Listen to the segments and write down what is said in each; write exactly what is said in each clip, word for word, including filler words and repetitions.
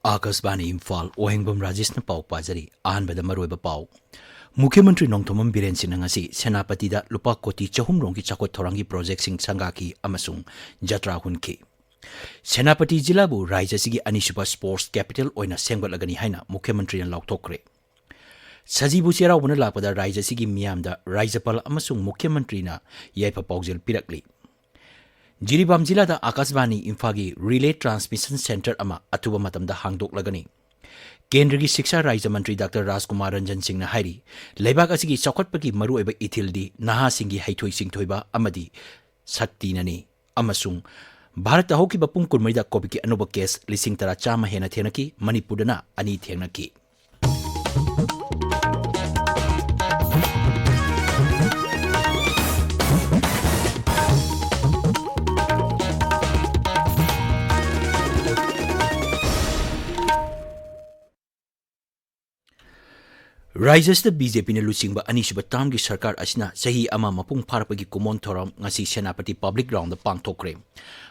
ꯑꯥꯀꯥꯁꯕꯥꯅꯤ ꯏꯝꯐꯥꯜ, ꯋꯥꯍꯦꯡꯕꯝ ꯔꯥꯖꯦꯁꯅ ꯄꯥꯎ ꯄꯥꯖꯔꯤ꯫ ꯑꯍꯥꯟꯕꯗ ꯃꯔꯨꯑꯣꯏꯕ ꯄꯥꯎ꯫ ꯃꯨꯈ꯭ꯌ ꯃꯟꯇ꯭ꯔꯤ ꯅꯣꯡꯊꯣꯝꯕꯝ ꯕꯤꯔꯦꯟ ꯁꯤꯡꯅ ꯉꯁꯤ ꯁꯦꯅꯥꯄꯇꯤꯗ ꯂꯨꯄꯥ ꯀꯣꯇꯤ ꯆꯍꯨꯝ ꯔꯣꯝꯒꯤ ꯆꯥꯎꯈꯠ ꯊꯧꯔꯥꯡꯒꯤ ꯄ꯭ꯔꯣꯖꯦꯛꯁꯤꯡ ꯁꯪꯒꯥꯈꯤ ꯑꯃꯁꯨꯡ ꯖꯇ꯭ꯔꯥ ꯍꯨꯟꯈꯤ꯫ ꯁꯦꯅꯥꯄꯇꯤ ꯖꯤꯂꯥꯕꯨ ꯔꯥꯖ꯭ꯌ ꯑꯁꯤꯒꯤ ꯑꯅꯤꯁꯨꯕ ꯁ꯭ꯄꯣꯔꯠꯁ ꯀꯦꯄꯤꯇꯦꯜ ꯑꯣꯏꯅ ꯁꯦꯝꯒꯠꯂꯒꯅꯤ ꯍꯥꯏꯅ ꯃꯨꯈ꯭ꯌ ꯃꯟꯇ꯭ꯔꯤꯅ ꯂꯥꯎꯊꯣꯛꯈ꯭ꯔꯦ꯫ ꯁꯖꯤꯕꯨ ꯆꯩꯔꯥꯎꯕꯅ ꯂꯥꯛꯄꯗ ꯔꯥꯖ꯭ꯌ ꯑꯁꯤꯒꯤ ꯃꯤꯌꯥꯝꯗ ꯔꯥꯖ꯭ꯌꯄꯥꯜ ꯑꯃꯁꯨꯡ ꯃꯨꯈ꯭ꯌ ꯃꯟꯇ꯭ꯔꯤꯅ ꯌꯥꯏꯐ ꯄꯥꯎꯖꯦꯜ ꯄꯤꯔꯛꯂꯤ꯫ ꯖꯤꯔꯤꯕꯥꯝ ꯖꯤꯂꯥꯗ ꯑꯥꯀꯥꯁꯕꯥꯅꯤ ꯏꯝꯐꯥꯜꯒꯤ ꯔꯤꯂꯦ ꯇ꯭ꯔꯥꯟꯁꯃꯤꯁꯟ ꯁꯦꯟꯇꯔ ꯑꯃ ꯑꯊꯨꯕ ꯃꯇꯝꯗ ꯍꯥꯡꯗꯣꯛꯂꯒꯅꯤ꯫ ꯀꯦꯟꯗ꯭ꯔꯒꯤ ꯁꯤꯛꯁꯥ ꯔꯥꯖ꯭ꯌ ꯃꯟꯇ꯭ꯔꯤ ꯗꯥꯛꯇꯔ ꯔꯥꯖꯀꯨꯃꯥꯔ ꯔꯟꯖꯟ ꯁꯤꯡꯅ ꯍꯥꯏꯔꯤ, ꯂꯩꯕꯥꯛ ꯑꯁꯤꯒꯤ ꯆꯥꯎꯈꯠꯄꯒꯤ ꯃꯔꯨꯑꯣꯏꯕ ꯏꯊꯤꯜꯗꯤ ꯅꯍꯥꯁꯤꯡꯒꯤ ꯍꯩꯊꯣꯏ ꯁꯤꯡꯊꯣꯏꯕ ꯑꯃꯗꯤ ꯁꯛꯇꯤꯅꯅꯤ꯫ ꯑꯃꯁꯨꯡ ꯚꯥꯔꯠꯇ ꯍꯧꯈꯤꯕ ꯄꯨꯡ ꯀꯨꯟꯃꯔꯤꯗ ꯀꯣꯚꯤꯗꯀꯤ ꯑꯅꯧꯕ ꯀꯦꯁ ꯂꯤꯁꯤꯡ ꯇꯔꯥ ꯆꯥꯝꯃ ꯍꯦꯟꯅ ꯊꯦꯡꯅꯈꯤ, ꯃꯅꯤꯄꯨꯔꯗꯅ ꯑꯅꯤ ꯊꯦꯡꯅꯈꯤ꯫ ꯔꯥꯖ꯭ꯌ ꯑꯁꯤꯗ ꯕꯤ ꯖꯦ ꯄꯤꯅ ꯂꯨꯆꯤꯡꯕ ꯑꯅꯤꯁꯨꯕ ꯇꯥꯔꯝꯒꯤ ꯁꯔꯀꯥꯔ ꯑꯁꯤꯅ ꯆꯍꯤ ꯑꯃ ꯃꯄꯨꯡ ꯐꯥꯔꯛꯄꯒꯤ ꯀꯨꯃꯣꯟ ꯊꯧꯔꯝ ꯉꯁꯤ ꯁꯦꯅꯥꯄꯇꯤ ꯄꯕ꯭ꯂꯤꯛ ꯒ꯭ꯔꯥꯎꯟꯗ ꯄꯥꯡꯊꯣꯛꯈ꯭ꯔꯦ꯫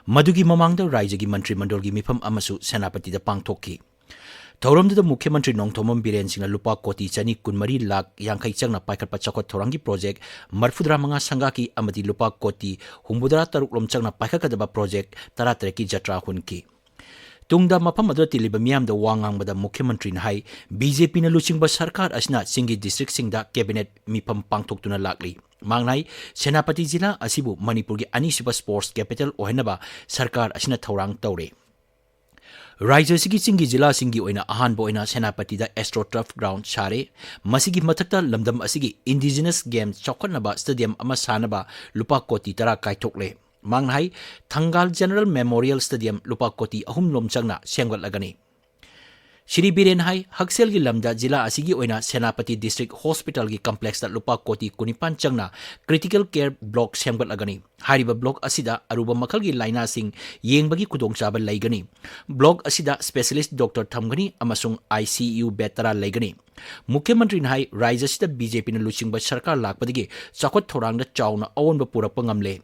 ꯃꯗꯨꯒꯤ ꯃꯃꯥꯡꯗ ꯔꯥꯖ꯭ꯌꯒꯤ ꯃꯟꯇ꯭ꯔꯤ ꯃꯟꯗꯜꯒꯤ ꯃꯤꯐꯝ ꯑꯃꯁꯨ ꯁꯦꯅꯥꯄꯇꯤꯗ ꯄꯥꯡꯊꯣꯛꯈꯤ꯫ ꯊꯧꯔꯝꯗꯨꯗ ꯃꯨꯈ꯭ꯌ ꯃꯟꯇ꯭ꯔꯤ ꯅꯣꯡꯊꯣꯝꯕꯝ ꯕꯤꯔꯦꯟ ꯁꯤꯡꯅ ꯂꯨꯄꯥ ꯀꯣꯇꯤ ꯆꯅꯤ ꯀꯨꯟꯃꯔꯤ ꯂꯥꯈ ꯌꯥꯡꯈꯩ ꯆꯪꯅ ꯄꯥꯏꯈꯠꯄ ꯆꯥꯎꯈꯠ ꯊꯧꯔꯥꯡꯒꯤ ꯄ꯭ꯔꯣꯖꯦꯛ ꯃꯔꯤꯐꯨꯇꯔꯥ ꯃꯉꯥ ꯁꯪꯒꯥꯈꯤ ꯑꯃꯗꯤ ꯂꯨꯄꯥ ꯀꯣꯇꯤ ꯍꯨꯝꯐꯨꯇꯔꯥ ꯇꯔꯨꯛ ꯂꯣꯝ ꯆꯪꯅ ꯄꯥꯏꯈꯠꯀꯗꯕ ꯄ꯭ꯔꯣꯖꯦꯛ ꯇꯔꯥꯇꯔꯦꯠꯀꯤ ꯖꯇ꯭ꯔꯥ ꯍꯨꯟꯈꯤ꯫ ꯇꯨꯡꯗ ꯃꯐꯝ ꯑꯗꯨꯗ ꯇꯤꯜꯂꯤꯕ ꯃꯤꯌꯥꯝꯗ ꯋꯥ ꯉꯥꯡꯕꯗ ꯃꯨꯈ꯭ꯌ ꯃꯟꯇ꯭ꯔꯤꯅ ꯍꯥꯏ, ꯕꯤ ꯖꯦ ꯄꯤꯅ ꯂꯨꯆꯤꯡꯕ ꯁꯔꯀꯥꯔ ꯑꯁꯤꯅ ꯆꯤꯡꯒꯤ ꯗꯤꯁꯇ꯭ꯔꯤꯛꯁꯤꯡꯗ ꯀꯦꯕꯤꯅꯦꯠ ꯃꯤꯐꯝ ꯄꯥꯡꯊꯣꯛꯇꯨꯅ ꯂꯥꯛꯂꯤ꯫ ꯃꯍꯥꯛꯅ ꯍꯥꯏ, ꯁꯦꯅꯥꯄꯇꯤ ꯖꯤꯂꯥ ꯑꯁꯤꯕꯨ ꯃꯅꯤꯄꯨꯔꯒꯤ ꯑꯅꯤꯁꯨꯕ ꯁ꯭ꯄꯣꯔꯠꯁ ꯀꯦꯄꯤꯇꯦꯜ ꯑꯣꯏꯍꯟꯅꯕ ꯁꯔꯀꯥꯔ ꯑꯁꯤꯅ ꯊꯧꯔꯥꯡ ꯇꯧꯔꯦ꯫ ꯔꯥꯖ꯭ꯌ ꯑꯁꯤꯒꯤ ꯆꯤꯡꯒꯤ ꯖꯤꯂꯥꯁꯤꯡꯒꯤ ꯑꯣꯏꯅ ꯑꯍꯥꯟꯕ ꯑꯣꯏꯅ ꯁꯦꯅꯥꯄꯇꯤꯗ ꯑꯦꯁꯇ꯭ꯔꯣ ꯇꯔꯐ ꯒ꯭ꯔꯥꯎꯟꯗ ꯁꯥꯔꯦ꯫ ꯃꯁꯤꯒꯤ ꯃꯊꯛꯇ ꯂꯝꯗꯝ ꯑꯁꯤꯒꯤ ꯏꯟꯗꯤꯖꯤꯅꯁ ꯒꯦꯝꯁ ꯆꯥꯎꯈꯠꯅꯕ ꯁ꯭ꯇꯦꯗꯤꯌꯝ ꯑꯃ ꯁꯥꯅꯕ ꯂꯨꯄꯥ ꯀꯣꯇꯤ ꯇꯔꯥ ꯀꯥꯏꯊꯣꯛꯂꯦ꯫ ꯃꯍꯥꯛꯅ ꯍꯥꯏ, ꯊꯪꯒꯥꯜ ꯖꯦꯅꯔꯦꯜ ꯃꯦꯃꯣꯔꯤꯌꯦꯜ ꯁ꯭ꯇꯦꯗꯤꯌꯝ ꯂꯨꯄꯥ ꯀꯣꯇꯤ ꯑꯍꯨꯝ ꯂꯣꯝ ꯆꯪꯅ ꯁꯦꯝꯒꯠꯂꯒꯅꯤ꯫ ꯁ꯭ꯔꯤ ꯕꯤꯔꯦꯟ ꯍꯥꯏ, ꯍꯛꯁꯦꯜꯒꯤ ꯂꯝꯗ ꯖꯤꯂꯥ ꯑꯁꯤꯒꯤ ꯑꯣꯏꯅ ꯁꯦꯅꯥꯄꯇꯤ ꯗꯤꯁꯇ꯭ꯔꯤꯛ ꯍꯣꯁꯄꯤꯇꯥꯜꯒꯤ ꯀꯝꯄ꯭ꯂꯦꯛꯁꯇ ꯂꯨꯄꯥ ꯀꯣꯇꯤ ꯀꯨꯟꯅꯤꯄꯥꯟ ꯆꯪꯅ ꯀ꯭ꯔꯤꯇꯤꯀꯦꯜ ꯀꯦꯌꯔ ꯕ꯭ꯂꯣꯛ ꯁꯦꯝꯒꯠꯂꯒꯅꯤ꯫ ꯍꯥꯏꯔꯤꯕ ꯕ꯭ꯂꯣꯛ ꯑꯁꯤꯗ ꯑꯔꯨꯕ ꯃꯈꯜꯒꯤ ꯂꯥꯏꯅꯥꯁꯤꯡ ꯌꯦꯡꯕꯒꯤ ꯈꯨꯗꯣꯡꯆꯥꯕ ꯂꯩꯒꯅꯤ꯫ ꯕ꯭ꯂꯣꯛ ꯑꯁꯤꯗ ꯁ꯭ꯄꯦꯁꯤꯌꯦꯂꯤꯁꯠ ꯗꯣꯛꯇꯔ ꯊꯝꯒꯅꯤ ꯑꯃꯁꯨꯡ ꯑꯥꯏ ꯁꯤ ꯌꯨ ꯕꯦꯗ ꯇꯔꯥ ꯂꯩꯒꯅꯤ꯫ ꯃꯨꯈ꯭ꯌ ꯃꯟꯇ꯭ꯔꯤꯅ ꯍꯥꯏ, ꯔꯥꯖ꯭ꯌ ꯑꯁꯤꯗ ꯕꯤ ꯖꯦ ꯄꯤꯅ ꯂꯨꯆꯤꯡꯕ ꯁꯔꯀꯥꯔ ꯂꯥꯛꯄꯗꯒꯤ ꯆꯥꯎꯈꯠ ꯊꯧꯔꯥꯡꯗ ꯆꯥꯎꯅ ꯑꯑꯣꯟꯕ ꯄꯨꯔꯛꯄ ꯉꯝꯂꯦ꯫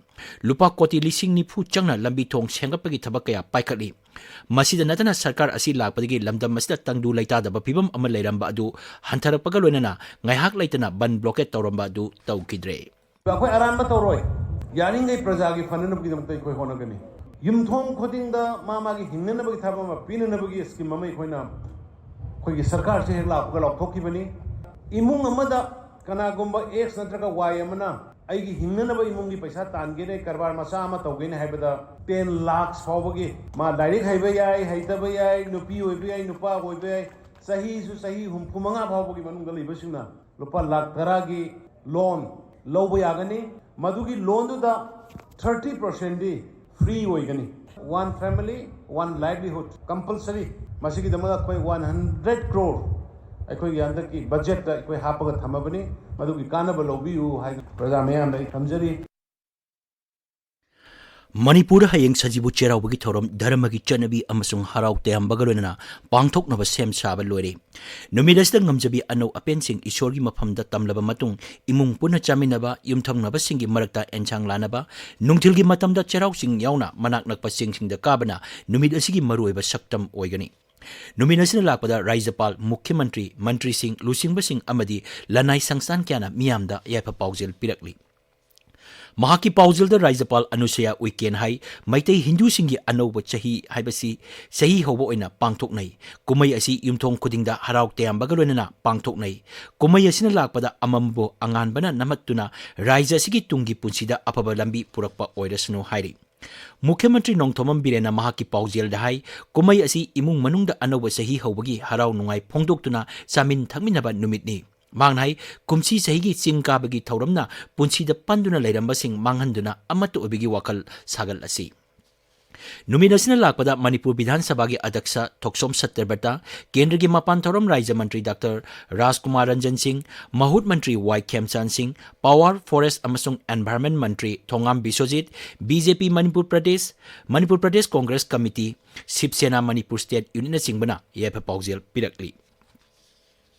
ꯂꯨꯄꯥ ꯀꯣꯇꯤ ꯂꯤꯁꯤꯡ ꯅꯤꯐꯨ ꯆꯪꯅ ꯂꯝꯕꯤ ꯊꯣꯡ ꯁꯦꯝꯒꯠꯄꯒꯤ ꯊꯕꯛ ꯀꯌꯥ ꯄꯥꯏꯈꯠꯂꯤ꯫ ꯃꯁꯤꯗ ꯅꯠꯇꯅ ꯁꯔꯀꯥꯔ ꯑꯁꯤ ꯂꯥꯛꯄꯗꯒꯤ ꯂꯝꯗꯝ ꯑꯁꯤꯗ ꯇꯪꯗꯨ ꯂꯩꯇꯥꯗꯕ ꯐꯤꯕꯝ ꯑꯃ ꯂꯩꯔꯝꯕ ꯑꯗꯨ ꯍꯟꯊꯔꯛꯄꯒ ꯂꯣꯏꯅꯅ ꯉꯥꯏꯍꯥꯛ ꯂꯩꯇꯅ ꯕꯟ ꯕ꯭ꯂꯣꯀꯦꯠ ꯇꯧꯔꯝꯕ ꯑꯗꯨ ꯇꯧꯈꯤꯗ꯭ꯔꯦ꯫ ꯑꯩꯈꯣꯏ ꯑꯔꯥꯟꯕ ꯇꯧꯔꯣꯏ꯫ ꯌꯥꯔꯤꯉꯩ ꯄ꯭ꯔꯖꯥꯒꯤ ꯐꯅꯅꯕꯒꯤꯗꯃꯛꯇ ꯑꯩꯈꯣꯏ ꯍꯣꯠꯅꯒꯅꯤ꯫ ꯌꯨꯝꯊꯣꯡ ꯈꯨꯗꯤꯡꯗ ꯃꯥ ꯃꯥꯒꯤ ꯍꯤꯡꯅꯅꯕꯒꯤ ꯊꯕꯛ ꯑꯃ ꯄꯤꯅꯅꯕꯒꯤ ꯁ꯭ꯀꯤꯝ ꯑꯃ ꯑꯩꯈꯣꯏꯅ, ꯑꯩꯈꯣꯏꯒꯤ ꯁꯔꯀꯥꯔꯁꯦ ꯍꯦꯛ ꯂꯥꯛꯄꯒ ꯂꯥꯎꯊꯣꯛꯈꯤꯕꯅꯤ꯫ ꯏꯃꯨꯡ ꯑꯃꯗ ꯀꯅꯥꯒꯨꯝꯕ ꯑꯦꯛꯁ ꯅꯠꯇ꯭ꯔꯒ ꯋꯥꯏ ꯑꯃꯅ ꯑꯩꯒꯤ ꯍꯤꯡꯅꯅꯕ ꯏꯃꯨꯡꯒꯤ ꯄꯩꯁꯥ ꯇꯥꯟꯒꯦꯅꯦ, ꯀꯔꯕꯥꯔ ꯃꯆꯥ ꯑꯃ ꯇꯧꯒꯦꯅꯦ ꯍꯥꯏꯕꯗ ꯇꯦꯟ ꯂꯥꯛꯁ ꯐꯥꯎꯕꯒꯤ, ꯃꯥ ꯂꯥꯏꯔꯤꯛ ꯍꯩꯕ ꯌꯥꯏ, ꯍꯩꯇꯕ ꯌꯥꯏ, ꯅꯨꯄꯤ ꯑꯣꯏꯕ ꯌꯥꯏ, ꯅꯨꯄꯥ ꯑꯣꯏꯕ ꯌꯥꯏ, ꯆꯍꯤꯁꯨ ꯆꯍꯤ ꯍꯨꯝꯐꯨ ꯃꯉꯥ ꯐꯥꯎꯕꯒꯤ ꯃꯅꯨꯡꯗ ꯂꯩꯕꯁꯤꯡꯅ ꯂꯨꯄꯥ ꯂꯥꯛ ꯇꯔꯥꯒꯤ ꯂꯣꯟ ꯂꯧꯕ ꯌꯥꯒꯅꯤ꯫ ꯃꯗꯨꯒꯤ ꯂꯣꯟꯗꯨꯗ ꯊꯥꯔꯇꯤ ꯄꯥꯔꯁꯦꯟꯗꯤ ꯐ꯭ꯔꯤ ꯑꯣꯏꯒꯅꯤ꯫ One family, one livelihood compulsory꯫ ꯃꯁꯤꯒꯤꯗꯃꯛ ꯑꯩꯈꯣꯏ ꯋꯥꯟ ꯍꯟꯗ꯭ꯔꯦꯠ ꯀ꯭ꯔꯣꯔ ꯑꯩꯈꯣꯏꯒꯤ ꯍꯟꯗꯛꯀꯤ ꯕꯖꯦꯠꯇ ꯑꯩꯈꯣꯏ ꯍꯥꯞꯄꯒ ꯊꯝꯃꯕꯅꯤ꯫ ꯃꯗꯨꯒꯤ ꯀꯥꯟꯅꯕ ꯂꯧꯕꯤꯌꯨ ꯍꯥꯏꯅ ꯄ꯭ꯔꯖꯥ ꯃꯌꯥꯝꯗ ꯑꯩ ꯊꯝꯖꯔꯤ꯫ ꯃꯅꯤꯄꯨꯔꯗ ꯍꯌꯦꯡ ꯁꯖꯤꯕꯨ ꯆꯩꯔꯥꯎꯕꯒꯤ ꯊꯧꯔꯝ ꯙꯔꯃꯒꯤ ꯆꯠꯅꯕꯤ ꯑꯃꯁꯨꯡ ꯍꯔꯥꯎ ꯇꯌꯥꯝꯕꯒ ꯂꯣꯏꯅꯅ ꯄꯥꯡꯊꯣꯛꯅꯕ ꯁꯦꯝ ꯁꯥꯕ ꯂꯣꯏꯔꯦ꯫ ꯅꯨꯃꯤꯠ ꯑꯁꯤꯗ ꯉꯝꯖꯕꯤ ꯑꯅꯧ ꯑꯄꯦꯟꯁꯤꯡ ꯏꯁꯣꯔꯒꯤ ꯃꯐꯝꯗ ꯇꯝꯂꯕ ꯃꯇꯨꯡ, ꯏꯃꯨꯡ ꯄꯨꯟꯅ ꯆꯥꯃꯤꯟꯅꯕ, ꯌꯨꯝꯊꯪꯅꯕꯁꯤꯡꯒꯤ ꯃꯔꯛꯇ ꯑꯦꯟꯁꯥꯡ ꯂꯥꯟꯅꯕ, ꯅꯨꯡꯊꯤꯜꯒꯤ ꯃꯇꯝꯗ ꯆꯩꯔꯥꯎ ꯆꯤꯡ ꯌꯥꯎꯅ ꯃꯅꯥꯛ ꯅꯛꯄ ꯆꯤꯡꯁꯤꯡꯗ ꯀꯥꯕꯅ ꯅꯨꯃꯤꯠ ꯑꯁꯤꯒꯤ ꯃꯔꯨꯑꯣꯏꯕ ꯁꯛꯇꯝ ꯑꯣꯏꯒꯅꯤ꯫ ꯅꯨꯃꯤꯠ ꯑꯁꯤꯅ ꯂꯥꯛꯄꯗ ꯔꯥꯖ꯭ꯌꯄꯥꯜ, ꯃꯨꯈ꯭ꯌ ꯃꯟꯇ꯭ꯔꯤ, ꯃꯟꯇ꯭ꯔꯤꯁꯤꯡ, ꯂꯨꯆꯤꯡꯕꯁꯤꯡ ꯑꯃꯗꯤ ꯂꯅꯥꯏ ꯁꯪꯁꯊꯥꯟ ꯀꯌꯥꯅ ꯃꯤꯌꯥꯝꯗ ꯌꯥꯏꯐ ꯄꯥꯎꯖꯦꯜ ꯄꯤꯔꯛꯂꯤ꯫ ꯃꯍꯥꯛꯀꯤ ꯄꯥꯎꯖꯦꯜꯗ ꯔꯥꯖ꯭ꯌꯄꯥꯜ ꯑꯅꯨꯁꯨꯌꯥ ꯎꯏꯀꯦꯟ ꯍꯥꯏ, ꯃꯩꯇꯩ ꯍꯤꯟꯗꯨꯁꯤꯡꯒꯤ ꯑꯅꯧꯕ ꯆꯍꯤ ꯍꯥꯏꯕꯁꯤ ꯆꯍꯤ ꯍꯧꯕ ꯑꯣꯏꯅ ꯄꯥꯡꯊꯣꯛꯅꯩ꯫ ꯀꯨꯝꯍꯩ ꯑꯁꯤ ꯌꯨꯝꯊꯣꯡ ꯈꯨꯗꯤꯡꯗ ꯍꯔꯥꯎ ꯇꯌꯥꯝꯕꯒ ꯂꯣꯏꯅꯅ ꯄꯥꯡꯊꯣꯛꯅꯩ꯫ ꯀꯨꯝꯍꯩ ꯑꯁꯤꯅ ꯂꯥꯛꯄꯗ ꯑꯃꯝꯕꯨ ꯑꯉꯥꯟꯕꯅ ꯅꯝꯍꯠꯇꯨꯅ ꯔꯥꯖ꯭ꯌ ꯑꯁꯤꯒꯤ ꯇꯨꯡꯒꯤ ꯄꯨꯟꯁꯤꯗ ꯑꯐꯕ ꯂꯝꯕꯤ ꯄꯨꯔꯛꯄ ꯑꯣꯏꯔꯁꯅꯨ ꯍꯥꯏꯔꯤ꯫ ꯃꯨꯈ꯭ꯌ ꯃꯟꯇ꯭ꯔꯤ ꯅꯣꯡꯊꯣꯝꯕꯝ ꯕꯤꯔꯦꯟꯅ ꯃꯍꯥꯛꯀꯤ ꯄꯥꯎꯖꯦꯜꯗ ꯍꯥꯏ, ꯀꯨꯝꯍꯩ ꯑꯁꯤ ꯏꯃꯨꯡ ꯃꯅꯨꯡꯗ ꯑꯅꯧꯕ ꯆꯍꯤ ꯍꯧꯕꯒꯤ ꯍꯔꯥꯎ ꯅꯨꯡꯉꯥꯏ ꯐꯣꯡꯗꯣꯛꯇꯨꯅ ꯆꯥꯃꯤꯟ ꯊꯛꯃꯤꯟꯅꯕ ꯅꯨꯃꯤꯠꯅꯤ꯫ ꯃꯍꯥꯛꯅ ꯍꯥꯏ, ꯀꯨꯝꯁꯤ ꯆꯍꯤꯒꯤ ꯆꯤꯡ ꯀꯥꯕꯒꯤ ꯊꯧꯔꯝꯅ ꯄꯨꯟꯁꯤꯗ ꯄꯟꯗꯨꯅ ꯂꯩꯔꯝꯕꯁꯤꯡ ꯃꯥꯡꯍꯟꯗꯨꯅ ꯑꯃꯠꯇ ꯑꯣꯏꯕꯒꯤ ꯋꯥꯈꯜ ꯁꯥꯒꯠꯂꯁꯤ꯫ ꯅꯨꯃꯤꯠ ꯑꯁꯤꯅ ꯂꯥꯛꯄꯗ ꯃꯅꯤꯄꯨꯔ ꯕꯤꯙꯥꯟ ꯁꯚꯥꯒꯤ ꯑꯗ꯭ꯌꯛꯁ ꯊꯣꯛꯆꯣꯝ ꯁꯠꯇ꯭ꯌꯕ꯭ꯔꯇ, ꯀꯦꯟꯗ꯭ꯔꯒꯤ ꯃꯄꯥꯟ ꯊꯧꯔꯝ ꯔꯥꯖ꯭ꯌ ꯃꯟꯇ꯭ꯔꯤ ꯗꯥꯛꯇꯔ ꯔꯥꯖꯀꯨꯃꯥꯔ ꯔꯟꯖꯟ ꯁꯤꯡ, ꯃꯍꯨꯠ ꯃꯟꯇ꯭ꯔꯤ ꯋꯥꯏ ꯈꯦꯝꯆꯥꯟ ꯁꯤꯡ, ꯄꯥꯋꯔ, ꯐꯣꯔꯦꯁ ꯑꯃꯁꯨꯡ ꯑꯦꯟꯚꯥꯏꯔꯟꯃꯦꯟ ꯃꯟꯇ꯭ꯔꯤ ꯊꯣꯉꯥꯝ ꯕꯤꯁ꯭ꯋꯖꯤꯠ, ꯕꯤ ꯖꯦ ꯄꯤ ꯃꯅꯤꯄꯨꯔ ꯄ꯭ꯔꯗꯦꯁ, ꯃꯅꯤꯄꯨꯔ ꯄ꯭ꯔꯗꯦꯁ ꯀꯣꯡꯒ꯭ꯔꯦꯁ ꯀꯃꯤꯇꯤ, ꯁꯤꯕ ꯁꯦꯅꯥ ꯃꯅꯤꯄꯨꯔ ꯁ꯭ꯇꯦꯠ ꯌꯨꯅꯤꯠꯅꯆꯤꯡꯕꯅ ꯌꯥꯏꯐ ꯄꯥꯎꯖꯦꯜ ꯄꯤꯔꯛꯂꯤ꯫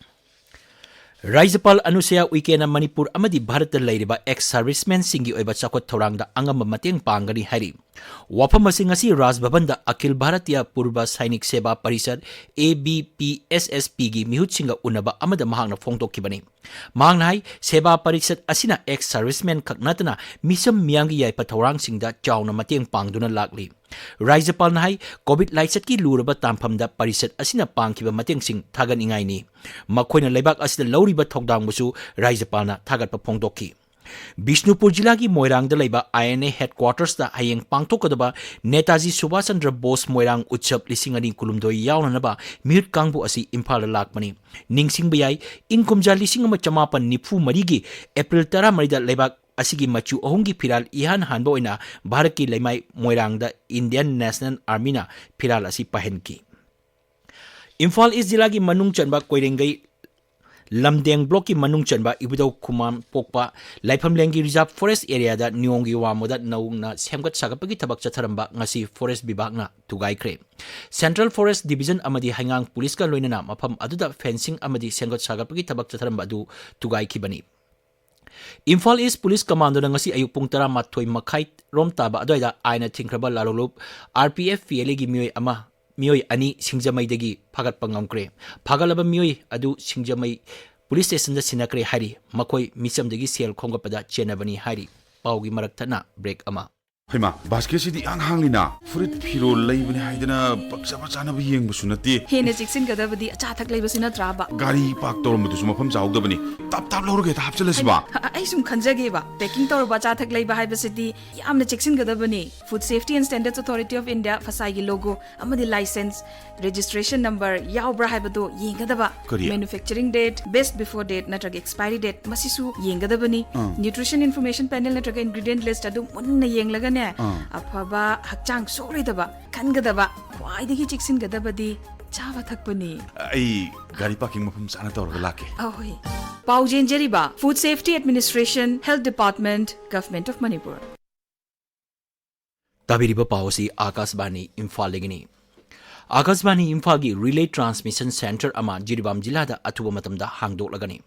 ꯔꯥꯖ꯭ꯌꯄꯥꯜ ꯑꯅꯨꯁꯨꯌꯥ ꯎꯏꯀꯦꯅ ꯃꯅꯤꯄꯨꯔ ꯑꯃꯗꯤ ꯚꯥꯔꯠꯇ ꯂꯩꯔꯤꯕ ꯑꯦꯛꯁ ꯁꯔꯚꯤꯁꯃꯦꯟꯁꯤꯡꯒꯤ ꯑꯣꯏꯕ ꯆꯥꯎꯈꯠ ꯊꯧꯔꯥꯡꯗ ꯑꯉꯝꯕ ꯃꯇꯦꯡ ꯄꯥꯡꯒꯅꯤ ꯍꯥꯏꯔꯤ꯫ ꯋꯥꯐꯝ ꯑꯁꯤ ꯉꯁꯤ ꯔꯥꯖ ꯚꯕꯟꯗ ꯑꯈꯤꯜ ꯚꯥꯔꯇꯤꯌꯥ ꯄꯨꯔꯕ ꯁꯥꯏꯅꯤꯛ ꯁꯦꯕꯥ parishad, A B P S ꯑꯦꯁ ꯄꯤꯒꯤ ꯃꯤꯍꯨꯠꯁꯤꯡꯒ ꯎꯅꯕ ꯑꯃꯗ ꯃꯍꯥꯛꯅ ꯐꯣꯡꯗꯣꯛꯈꯤꯕꯅꯤ꯫ ꯃꯍꯥꯛꯅ ꯍꯥꯏ, ꯁꯦꯕꯥ ꯄꯔꯤꯁꯠ ꯑꯁꯤꯅ ꯑꯦꯛꯁ ꯁꯔꯚꯤꯁꯃꯦꯟ ꯈꯛ ꯅꯠꯇꯅ ꯃꯤꯆꯝ ꯃꯤꯌꯥꯝꯒꯤ ꯌꯥꯏꯐ ꯊꯧꯔꯥꯡꯁꯤꯡꯗ ꯆꯥꯎꯅ ꯃꯇꯦꯡ ꯄꯥꯡꯗꯨꯅ ꯂꯥꯛꯂꯤ꯫ ꯔꯥꯖ꯭ꯌꯄꯥꯜꯅ ꯍꯥꯏ, ꯀꯣꯚꯤꯗ ꯂꯥꯏꯆꯠꯀꯤ ꯂꯨꯔꯕ ꯇꯥꯟꯐꯝꯗ ꯄꯔꯤꯁꯠ ꯑꯁꯤꯅ ꯄꯥꯡꯈꯤꯕ ꯃꯇꯦꯡꯁꯤꯡ ꯊꯥꯒꯠꯅꯤꯡꯉꯥꯏꯅꯤ꯫ ꯃꯈꯣꯏꯅ ꯂꯩꯕꯥꯛ ꯑꯁꯤꯗ ꯂꯧꯔꯤꯕ ꯊꯧꯗꯥꯡꯕꯨꯁꯨ ꯔꯥꯖ꯭ꯌꯄꯥꯜꯅ ꯊꯥꯒꯠꯄ ꯐꯣꯡꯗꯣꯛꯈꯤ꯫ ꯕꯤꯁꯅꯨꯄꯨꯔ ꯖꯤꯂꯥꯒꯤ ꯃꯣꯏꯔꯥꯡꯗ ꯂꯩꯕ ꯑꯥꯏ ꯑꯦꯟ ꯑꯦ ꯍꯦꯗꯀ꯭ꯋꯥꯇꯔꯁꯇ ꯍꯌꯦꯡ ꯄꯥꯡꯊꯣꯛꯀꯗꯕ ꯅꯦꯇꯥꯖꯤ ꯁꯨꯚꯥꯁ ꯆꯟꯗ꯭ꯔ ꯕꯣꯁ ꯃꯣꯏꯔꯥꯡ ꯎꯠꯁꯕ ꯂꯤꯁꯤꯡ ꯑꯅꯤ ꯀꯨꯟꯍꯨꯝꯗꯣꯏ ꯌꯥꯎꯅꯅꯕ ꯃꯤꯍꯨꯠ ꯀꯥꯡꯕꯨ ꯑꯁꯤ ꯏꯝꯐꯥꯜꯗ ꯂꯥꯛꯄꯅꯤ꯫ ꯅꯤꯡꯁꯤꯡꯕ ꯌꯥꯏ, ꯏꯪ ꯀꯨꯝꯖꯥ ꯂꯤꯁꯤꯡ ꯑꯃ ꯆꯃꯥꯄꯟ ꯅꯤꯐꯨ ꯃꯔꯤꯒꯤ ꯑꯦꯄ꯭ꯔꯤꯜ ꯇꯔꯥꯃꯔꯤꯗ ꯂꯩꯕꯥꯛ ꯑꯁꯤꯒꯤ ꯃꯆꯨ ꯑꯍꯨꯝꯒꯤ ꯐꯤꯔꯥꯜ ꯏꯍꯥꯟ ꯍꯥꯟꯕ ꯑꯣꯏꯅ ꯚꯥꯔꯠꯀꯤ ꯂꯩꯃꯥꯏ ꯃꯣꯏꯔꯥꯡꯗ ꯏꯟꯗꯤꯌꯟ ꯅꯦꯁꯅꯦꯜ ꯑꯥꯔꯃꯤꯅ ꯐꯤꯔꯥꯜ ꯑꯁꯤ ꯄꯥꯏꯍꯟꯈꯤ꯫ ꯏꯝꯐꯥꯜ ꯏꯁ ꯖꯤꯂꯥꯒꯤ ꯃꯅꯨꯡ ꯆꯟꯕ ꯀꯣꯏꯔꯦꯡꯒꯩ ꯂꯝꯗꯦꯡ ꯕ꯭ꯂꯣꯛꯀꯤ ꯃꯅꯨꯡ ꯆꯟꯕ ꯏꯕꯨꯙꯧ ꯈꯨꯃꯥꯟ ꯄꯣꯛꯄ ꯂꯥꯏꯐꯝꯂꯦꯟꯒꯤ ꯔꯤꯖꯥꯔꯚ ꯐꯣꯔꯦꯁ ꯑꯦꯔꯤꯌꯥꯗ ꯅꯤꯌꯣꯝꯒꯤ ꯋꯥꯡꯃꯗ ꯅꯧꯅ ꯁꯦꯝꯒꯠ ꯁꯥꯒꯠꯄꯒꯤ ꯊꯕꯛ ꯆꯠꯊꯔꯝꯕ ꯉꯁꯤ ꯐꯣꯔꯦꯁ ꯕꯤꯚꯥꯒꯅ ꯊꯨꯒꯥꯏꯈ꯭ꯔꯦ꯫ ꯁꯦꯟꯇ꯭ꯔꯦꯜ ꯐꯣꯔꯦꯁ ꯗꯤꯚꯤꯖꯟ ꯑꯃꯗꯤ ꯍꯩꯉꯥꯡ ꯄꯨꯂꯤꯁꯀ ꯂꯣꯏꯅꯅ ꯃꯐꯝ ꯑꯗꯨꯗ ꯐꯦꯟꯁꯤꯡ ꯑꯃꯗꯤ ꯁꯦꯝꯒꯠ ꯁꯥꯒꯠꯄꯒꯤ ꯊꯕꯛ ꯆꯠꯊꯔꯝꯕ ꯑꯗꯨ ꯊꯨꯒꯥꯏꯈꯤꯕꯅꯤ꯫ ꯏꯝꯐꯥꯜ ꯏꯁ ꯄꯨꯂꯤꯁ ꯀꯃꯥꯟꯗꯣꯅ ꯉꯁꯤ ꯑꯌꯨꯛ ꯄꯨꯡ ꯇꯔꯥꯃꯥꯊꯣꯏ ꯃꯈꯥꯏ ꯔꯣꯝ ꯇꯥꯕ ꯑꯗꯨꯋꯥꯏꯗ ꯑꯥꯏꯟꯅ ꯊꯤꯡꯈ꯭ꯔꯕ ꯂꯥꯂꯣꯡꯂꯨꯞ R P F P L ꯑꯦꯒꯤ ꯃꯤꯑꯣꯏ ꯑꯃ, ꯃꯤꯑꯣꯏ ꯑꯅꯤ ꯁꯤꯡꯖꯃꯩꯗꯒꯤ ꯐꯥꯒꯠꯄ ꯉꯝꯈ꯭ꯔꯦ꯫ ꯐꯥꯒꯠꯂꯕ ꯃꯤꯑꯣꯏ ꯑꯗꯨ ꯁꯤꯡꯖꯃꯩ ꯄꯨꯂꯤꯁ ꯁ꯭ꯇꯦꯁꯟꯗ ꯁꯤꯟꯅꯈ꯭ꯔꯦ ꯍꯥꯏꯔꯤ꯫ ꯃꯈꯣꯏ ꯃꯤꯆꯝꯗꯒꯤ ꯁꯦꯜ ꯈꯣꯝꯒꯠꯄꯗ ꯆꯦꯟꯅꯕꯅꯤ ꯍꯥꯏꯔꯤ꯫ ꯄꯥꯎꯒꯤ ꯃꯔꯛ ꯊꯠꯅ ꯕ꯭ꯔꯦꯛ ꯑꯃ꯫ ꯍꯩꯃꯥ, ꯕꯥꯁꯀꯦꯠꯁꯤꯗꯤ ꯏꯍꯥꯡ ꯍꯥꯡꯂꯤꯅ꯫ ꯐꯨꯔꯤꯠ ꯐꯤꯔꯣꯜ ꯂꯩꯕꯅꯦ ꯍꯥꯏꯗꯅ ꯄꯛꯆꯕ ꯆꯥꯅꯕ ꯌꯦꯡꯕꯁꯨ ꯅꯠꯇꯦ꯫ ꯍꯦꯟꯅ ꯆꯦꯛꯁꯤꯟꯒꯗꯕꯗꯤ ꯑꯆꯥ ꯑꯊꯛ ꯂꯩꯕꯁꯤ ꯅꯠꯇ꯭ꯔꯥꯕ? ꯒꯥꯔꯤ ꯄꯥꯔꯛ ꯇꯧꯔꯝꯕꯗꯨꯁꯨ ꯃꯐꯝ ꯆꯥꯍꯧꯗꯕꯅꯤ꯫ ꯇꯞ ꯇꯞ ꯂꯧꯔꯒ ꯍꯦꯛꯇ ꯍꯥꯞꯆꯤꯜꯂꯁꯤꯕ꯫ ꯑ-, ꯑꯩ ꯁꯨꯝ ꯈꯟꯖꯒꯦꯕ, ꯄꯦꯀꯤꯡ ꯇꯧꯔꯕ ꯑꯆꯥ ꯑꯊꯛ ꯂꯩꯕ ꯍꯥꯏꯕꯁꯤꯗꯤ ꯌꯥꯝꯅ ꯆꯦꯛꯁꯤꯟꯒꯗꯕꯅꯤ꯫ Food Safety and Standards Authority of India, ꯐꯁꯥꯏꯒꯤ ꯂꯣꯒꯣ ꯑꯃꯗꯤ ꯂꯥꯏꯁꯦꯟꯁ, ꯔꯦꯖꯤꯁꯇ꯭ꯔꯦꯁꯟ ꯅꯝꯕꯔ ꯌꯥꯎꯕ꯭ꯔꯥ ꯍꯥꯏꯕꯗꯨ ꯌꯦꯡꯒꯗꯕ꯫ ꯀꯔꯤ? Manufacturing date, best before date ꯅꯠꯇ꯭ꯔꯒ expiry date, ꯃꯁꯤꯁꯨ ꯌꯦꯡꯒꯗꯕꯅꯤ꯫ ꯑꯥ꯫ Nutrition Information Panel ꯅꯠꯇ꯭ꯔꯒ ingredient list ꯑꯗꯨ ꯃꯨꯟꯅ ꯌꯦꯡꯂꯒꯅꯦ, ꯑꯥ꯫ ꯑꯐꯕ, ꯍꯛꯆꯥꯡ ꯁꯣꯛꯂꯣꯏꯗꯕ ꯈꯟꯒꯗꯕ, ꯈ꯭ꯋꯥꯏꯗꯒꯤ ꯆꯦꯛꯁꯤꯟꯒꯗꯕꯗꯤ ꯆꯥꯕ ꯊꯛꯄꯅꯤ꯫ ꯑꯩ ꯒꯥꯔꯤ ꯄꯥꯔꯀꯤꯡ ꯃꯐꯝ ꯆꯥꯅ ꯇꯧꯔꯒ ꯂꯥꯛꯀꯦ꯫ ꯑꯍꯣꯏ꯫ ꯄꯥꯎ ꯆꯦꯟꯖꯔꯤꯕ Food Safety Administration, Health Department, Government of Manipur꯫ ꯇꯥꯕꯤꯔꯤꯕ ꯄꯥꯎ ꯑꯁꯤ ꯑꯥꯀꯥꯁꯕꯥꯅꯤ ꯏꯝꯐꯥꯜꯗꯒꯤꯅꯤ꯫ ꯑꯥꯀꯥꯁꯕꯥꯅꯤ ꯏꯝꯐꯥꯜꯒꯤ relay transmission centre ꯑꯃ ꯖꯤꯔꯤꯕꯥꯝ ꯖꯤꯂꯥꯗ ꯑꯊꯨꯕ ꯃꯇꯝꯗ ꯍꯥꯡꯗꯣꯛꯂꯒꯅꯤ꯫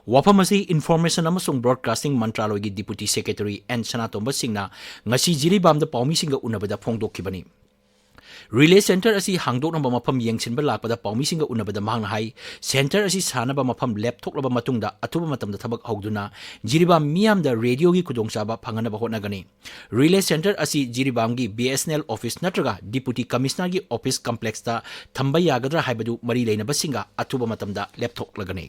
ꯋꯥꯐꯝ ꯑꯁꯤ Information ꯑꯃꯁꯨꯡ Broadcasting ꯃꯟꯇ꯭ꯔꯥꯂꯣꯏꯒꯤ Deputy Secretary ꯑꯦꯟ ꯁꯅꯥꯇꯣꯝꯕ ꯁꯤꯡꯅ ꯉꯁꯤ ꯖꯤꯔꯤꯕꯥꯝꯗ ꯄꯥꯎꯃꯤꯁꯤꯡꯒ ꯎꯅꯕꯗ ꯐꯣꯡꯗꯣꯛꯈꯤꯕꯅꯤ꯫ Relay centre ꯑꯁꯤ ꯍꯥꯡꯗꯣꯛꯅꯕ ꯃꯐꯝ ꯌꯦꯡꯁꯤꯟꯕ ꯂꯥꯛꯄꯗ ꯄꯥꯎꯃꯤꯁꯤꯡꯒ ꯎꯅꯕꯗ ꯃꯍꯥꯛꯅ ꯍꯥꯏ, centre ꯑꯁꯤ ꯁꯥꯅꯕ ꯃꯐꯝ ꯂꯦꯞꯊꯣꯛꯂꯕ ꯃꯇꯨꯡꯗ ꯑꯊꯨꯕ ꯃꯇꯝꯗ ꯊꯕꯛ ꯍꯧꯗꯨꯅ ꯖꯤꯔꯤꯕꯥꯝ ꯃꯤꯌꯥꯝꯗ radioꯒꯤ ꯈꯨꯗꯣꯡꯆꯥꯕ ꯐꯪꯍꯟꯅꯕ ꯍꯣꯠꯅꯒꯅꯤ꯫ Relay centre ꯑꯁꯤ ꯖꯤꯔꯤꯕꯥꯝꯒꯤ B S N L office ꯅꯠꯇ꯭ꯔꯒ Deputy Commissionerꯒꯤ office complexꯇ ꯊꯝꯕ ꯌꯥꯒꯗ꯭ꯔꯥ ꯍꯥꯏꯕꯗꯨ ꯃꯔꯤ ꯂꯩꯅꯕꯁꯤꯡꯒ ꯑꯊꯨꯕ ꯃꯇꯝꯗ ꯂꯦꯞꯊꯣꯛꯂꯒꯅꯤ꯫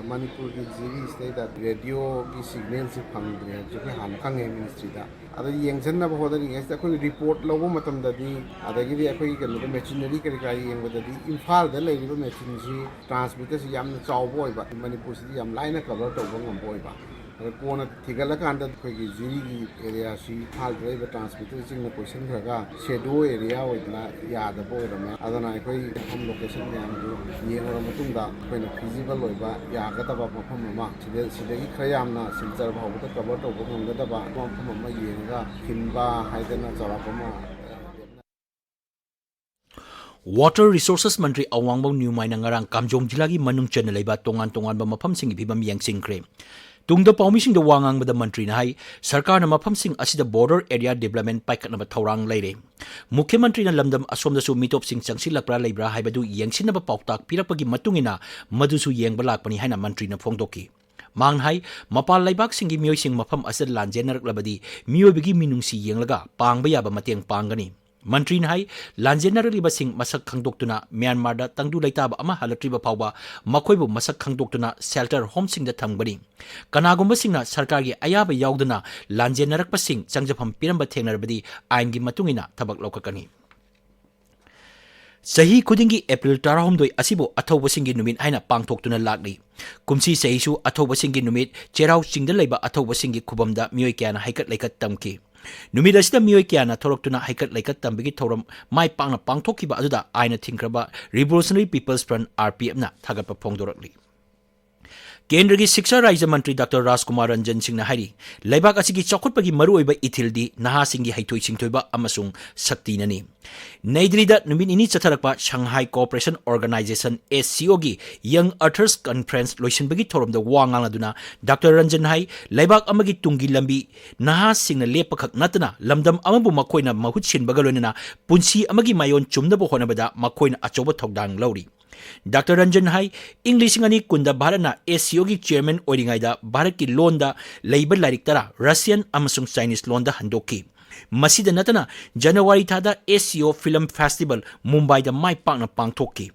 ꯃꯅꯤꯄꯨꯔꯒꯤ ꯖꯤꯔꯤ ꯁꯤꯗꯩꯗ radioꯒꯤ signalꯁꯤ ꯐꯪꯗ꯭ꯔꯦ ꯍꯥꯏꯕꯁꯨ ꯑꯩꯈꯣꯏ ꯍꯥꯟꯅ ꯈꯪꯉꯦ ministryꯗ꯫ ꯑꯗ ꯌꯦꯡꯁꯤꯟꯅꯕ ꯍꯣꯠꯅꯔꯤꯉꯩꯁꯤꯗ ꯑꯩꯈꯣꯏ report ꯂꯧꯕ ꯃꯇꯝꯗꯗꯤ, ꯑꯗꯒꯤꯗꯤ ꯑꯩꯈꯣꯏꯒꯤ ꯀꯩꯅꯣꯗ machinery ꯀꯔꯤ ꯀꯔꯥ ꯌꯦꯡꯕꯗꯗꯤ ꯏꯝꯐꯥꯜꯗ ꯂꯩꯔꯤꯕ machineꯁꯤ transmitterꯁꯤ ꯌꯥꯝꯅ ꯆꯥꯎꯕ ꯑꯣꯏꯕ, ꯃꯅꯤꯄꯨꯔꯁꯤꯗꯤ ꯌꯥꯝ ꯂꯥꯏꯅ cover ꯇꯧꯕ ꯉꯝꯕ ꯑꯣꯏꯕ꯫ ꯑꯗ ꯀꯣꯟꯅ ꯊꯤꯒꯠꯂꯀꯥꯟꯗ ꯑꯩꯈꯣꯏꯒꯤ ꯖꯤꯔꯤꯒꯤ areaꯁꯤ ꯏꯝꯐꯥꯜꯗ ꯂꯩꯕ transmitterꯁꯤꯡꯅ ꯀꯣꯏꯁꯤꯟꯈ꯭ꯔꯒ shadow area ꯑꯣꯏꯗꯅ ꯌꯥꯗꯕ ꯑꯣꯏꯔꯝꯃꯦ꯫ ꯑꯗꯨꯅ ꯑꯩꯈꯣꯏ ꯃꯐꯝ location ꯃꯌꯥꯝꯗꯨ ꯌꯦꯡꯉꯨꯔ ꯃꯇꯨꯡꯗ ꯑꯩꯈꯣꯏꯅ feasible ꯑꯣꯏꯕ, ꯌꯥꯒꯗꯕ ꯃꯐꯝ ꯑꯃ, ꯁꯤꯗ, ꯁꯤꯗꯒꯤ ꯈꯔ ꯌꯥꯝꯅ ꯁꯤꯜꯆꯔ ꯐꯥꯎꯕꯗ cover ꯇꯧꯕ ꯉꯝꯒꯗꯕ ꯃꯐꯝ ꯑꯃ ꯌꯦꯡꯉꯒ ꯈꯤꯟꯕ ꯍꯥꯏꯗꯅ ꯆꯥꯎꯔꯥꯛꯄ ꯑꯃ Water Resources ꯃꯟꯇ꯭ꯔꯤ ꯑꯋꯥꯡꯕꯝ ꯅ꯭ꯌꯨꯃꯥꯏꯅ ꯉꯔꯥꯡ ꯀꯥꯝꯖꯣꯡ ꯖꯤꯂꯥꯒꯤ ꯃꯅꯨꯡ ꯆꯟꯅ ꯂꯩꯕ ꯇꯣꯉꯥꯟ ꯇꯣꯉꯥꯟꯕ ꯃꯐꯝꯁꯤꯡꯒꯤ ꯐꯤꯕꯝ ꯌꯦꯡꯁꯤꯟꯈ꯭ꯔꯦ꯫ ꯇꯨꯡꯗ ꯄꯥꯎꯃꯤꯁꯤꯡꯗ ꯋꯥ ꯉꯥꯡꯕꯗ ꯃꯟꯇ꯭ꯔꯤꯅ ꯍꯥꯏ, ꯁꯔꯀꯥꯔꯅ ꯃꯐꯝꯁꯤꯡ ꯑꯁꯤꯗ border area development ꯄꯥꯏꯈꯠꯅꯕ ꯊꯧꯔꯥꯡ ꯂꯩꯔꯦ꯫ ꯃꯨꯈ꯭ꯌ ꯃꯟꯇ꯭ꯔꯤꯅ ꯂꯝꯗꯝ ꯑꯁꯣꯝꯗꯁꯨ ꯃꯤꯇꯣꯞꯁꯤꯡ ꯆꯪꯁꯤꯜꯂꯛꯄ꯭ꯔꯥ ꯂꯩꯕ꯭ꯔꯥ ꯍꯥꯏꯕꯗꯨ ꯌꯦꯡꯁꯤꯟꯅꯕ ꯄꯥꯎꯇꯥꯛ ꯄꯤꯔꯛꯄꯒꯤ ꯃꯇꯨꯡ ꯏꯟꯅ ꯃꯗꯨꯁꯨ ꯌꯦꯡꯕ ꯂꯥꯛꯄꯅꯤ ꯍꯥꯏꯅ ꯃꯟꯇ꯭ꯔꯤꯅ ꯐꯣꯡꯗꯣꯛꯈꯤ꯫ ꯃꯍꯥꯛꯅ ꯍꯥꯏ, ꯃꯄꯥꯟ ꯂꯩꯕꯥꯛꯁꯤꯡꯒꯤ ꯃꯤꯑꯣꯏꯁꯤꯡ ꯃꯐꯝ ꯑꯁꯤꯗ ꯂꯥꯟꯖꯦꯟꯅꯔꯛꯂꯕꯗꯤ ꯃꯤꯑꯣꯏꯕꯒꯤ ꯃꯤꯅꯨꯡꯁꯤ ꯌꯦꯡꯂꯒ ꯄꯥꯡꯕ ꯌꯥꯕ ꯃꯇꯦꯡ ꯄꯥꯡꯒꯅꯤ꯫ ꯃꯟꯇ꯭ꯔꯤꯅ ꯍꯥꯏ, ꯂꯥꯟꯖꯦꯟꯅꯔꯛꯂꯤꯕꯁꯤꯡ ꯃꯁꯛ ꯈꯪꯗꯣꯛꯇꯨꯅ ꯃ꯭ꯌꯥꯟꯃꯥꯔꯗ ꯇꯪꯗꯨ ꯂꯩꯇꯥꯕ ꯑꯃ ꯍꯜꯂꯛꯇ꯭ꯔꯤꯕ ꯐꯥꯎꯕ ꯃꯈꯣꯏꯕꯨ ꯃꯁꯛ ꯈꯪꯗꯣꯛꯇꯨꯅ shelter homeꯁꯤꯡꯗ ꯊꯝꯒꯅꯤ꯫ ꯀꯅꯥꯒꯨꯝꯕꯁꯤꯡꯅ ꯁꯔꯀꯥꯔꯒꯤ ꯑꯌꯥꯕ ꯌꯥꯎꯗꯅ ꯂꯥꯟꯖꯦꯟꯅꯔꯛꯄꯁꯤꯡ ꯆꯪꯖꯐꯝ ꯄꯤꯔꯝꯕ ꯊꯦꯡꯅꯔꯕꯗꯤ ꯑꯥꯏꯟꯒꯤ ꯃꯇꯨꯡ ꯏꯟꯅ ꯊꯕꯛ ꯂꯧꯈꯠꯀꯅꯤ꯫ ꯆꯍꯤ ꯈꯨꯗꯤꯡꯒꯤ April ꯇꯔꯥꯍꯨꯝꯗꯣꯏ ꯑꯁꯤꯕꯨ ꯑꯊꯧꯕꯁꯤꯡꯒꯤ ꯅꯨꯃꯤꯠ ꯍꯥꯏꯅ ꯄꯥꯡꯊꯣꯛꯇꯨꯅ ꯂꯥꯛꯂꯤ꯫ ꯀꯨꯝꯁꯤ ꯆꯍꯤꯁꯨ ꯑꯊꯧꯕꯁꯤꯡꯒꯤ ꯅꯨꯃꯤꯠ ꯆꯩꯔꯥꯎ ꯆꯤꯡꯗ ꯂꯩꯕ ꯑꯊꯧꯕꯁꯤꯡꯒꯤ ꯈꯨꯕꯝꯗ ꯃꯤꯑꯣꯏ ꯀꯌꯥꯅ ꯍꯩꯀꯠ ꯂꯩꯀꯠ ꯇꯝꯈꯤ꯫ ꯅꯨꯃꯤꯠ ꯑꯁꯤꯗ ꯃꯤꯑꯣꯏ ꯀꯌꯥꯅ ꯊꯣꯔꯛꯇꯨꯅ ꯍꯩꯀꯠ ꯂꯩꯀꯠ ꯇꯝꯕꯒꯤ ꯊꯧꯔꯝ ꯃꯥꯏ ꯄꯥꯛꯅ ꯄꯥꯡꯊꯣꯛꯈꯤꯕ ꯑꯗꯨꯗ ꯑꯥꯏꯟꯅ ꯊꯤꯡꯈ꯭ꯔꯕ Revolutionary People's Front, RPFꯅ ꯊꯥꯒꯠꯄ ꯐꯣꯡꯗꯣꯔꯛꯂꯤ꯫ ꯀꯦꯟꯗ꯭ꯔꯒꯤ ꯁꯤꯛꯁꯥ ꯔꯥꯖ꯭ꯌ ꯃꯟꯇ꯭ꯔꯤ ꯗꯥꯛꯇꯔ ꯔꯥꯖꯀꯨꯃꯥꯔ ꯔꯟꯖꯟ ꯁꯤꯡꯅ ꯍꯥꯏꯔꯤ, ꯂꯩꯕꯥꯛ ꯑꯁꯤꯒꯤ ꯆꯥꯎꯈꯠꯄꯒꯤ ꯃꯔꯨꯑꯣꯏꯕ ꯏꯊꯤꯜꯗꯤ ꯅꯍꯥꯁꯤꯡꯒꯤ ꯍꯩꯊꯣꯏ ꯁꯤꯡꯊꯣꯏꯕ ꯑꯃꯁꯨꯡ ꯁꯛꯇꯤꯅꯅꯤ꯫ ꯅꯩ ꯗꯤꯜꯂꯤꯗ ꯅꯨꯃꯤꯠ ꯅꯤꯅꯤ ꯆꯠꯊꯔꯛꯄ Shanghai Cooperation Organization, S C O ꯒꯤ Young Earthers Conference ꯂꯣꯏꯁꯤꯟꯕꯒꯤ ꯊꯧꯔꯝꯗ ꯋꯥ ꯉꯥꯡꯂꯗꯨꯅ ꯗꯥꯛꯇꯔ ꯔꯟꯖꯟ ꯍꯥꯏ, ꯂꯩꯕꯥꯛ ꯑꯃꯒꯤ ꯇꯨꯡꯒꯤ ꯂꯝꯕꯤ ꯅꯍꯥꯁꯤꯡꯅ ꯂꯦꯞꯄꯈꯛ ꯅꯠꯇꯅ ꯂꯝꯗꯝ ꯑꯃꯕꯨ ꯃꯈꯣꯏꯅ ꯃꯍꯨꯠ ꯁꯤꯟꯕꯒ ꯂꯣꯏꯅꯅ ꯄꯨꯟꯁꯤ ꯑꯃꯒꯤ ꯃꯥꯏꯑꯣꯟ ꯆꯨꯝꯅꯕ ꯍꯣꯠꯅꯕꯗ ꯃꯈꯣꯏꯅ ꯑꯆꯧꯕ ꯊꯧꯗꯥꯡ ꯂꯧꯔꯤ꯫ ꯗꯥꯛꯇꯔ ꯔꯟꯖꯟ ꯍꯥꯏ, ꯏꯪ ꯂꯤꯁꯤꯡ ꯑꯅꯤ ꯀꯨꯟꯗ ꯚꯥꯔꯠꯅ S C O ꯒꯤ chairman ꯑꯣꯏꯔꯤꯉꯩꯗ ꯚꯥꯔꯠꯀꯤ ꯂꯣꯟꯗ ꯂꯩꯕ ꯂꯥꯏꯔꯤꯛ ꯇꯔꯥ Russian ꯑꯃꯁꯨꯡ Chinese ꯂꯣꯟꯗ ꯍꯟꯗꯣꯛꯈꯤ꯫ ꯃꯁꯤꯗ ꯅꯠꯇꯅ ꯖꯅꯋꯥꯔꯤ ꯊꯥꯗ S C O Film Festival ꯃꯨꯝꯕꯥꯏꯗ ꯃꯥꯏ ꯄꯥꯛꯅ ꯄꯥꯡꯊꯣꯛꯈꯤ꯫